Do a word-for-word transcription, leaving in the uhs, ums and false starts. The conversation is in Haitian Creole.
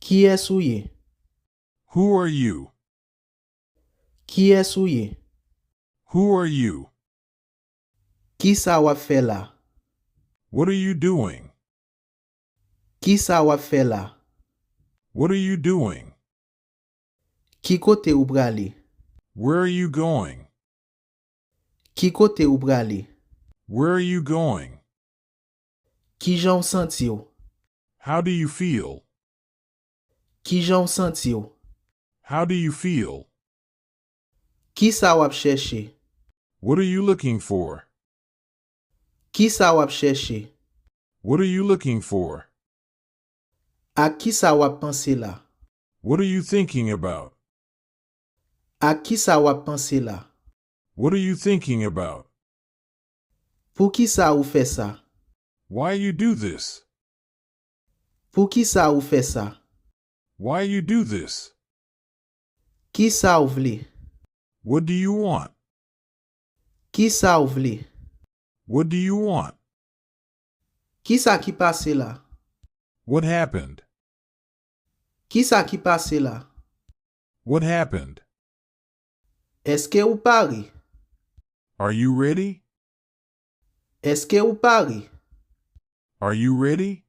Kiyès ou ye? Who are you? Kiyès ou ye? Who are you? Kisa w ap fè la? What are you doing? Kisa w ap fè la? What are you doing? Ki kote ou prale? Where are you going? Ki kote ou prale? Where are you going? Kijan w santi w? How do you feel? Kijan w santi w? How do you feel? Kisa w ap chèche? What are you looking for? Kisa w ap chèche? What are you looking for? Ak kisa w ap panse la? What are you thinking about? Ak kisa w ap panse la? What are you thinking about? Poukisa ou fè sa? Why you do this? Poukisa ou fè sa? Why you do this? Kisa w vle? What do you want? Kisa w vle? What do you want? Kisa ki pase la? What happened? Kisa ki pase la? What happened? Èske ou pare? Are you ready? Èske ou pare? Are you ready?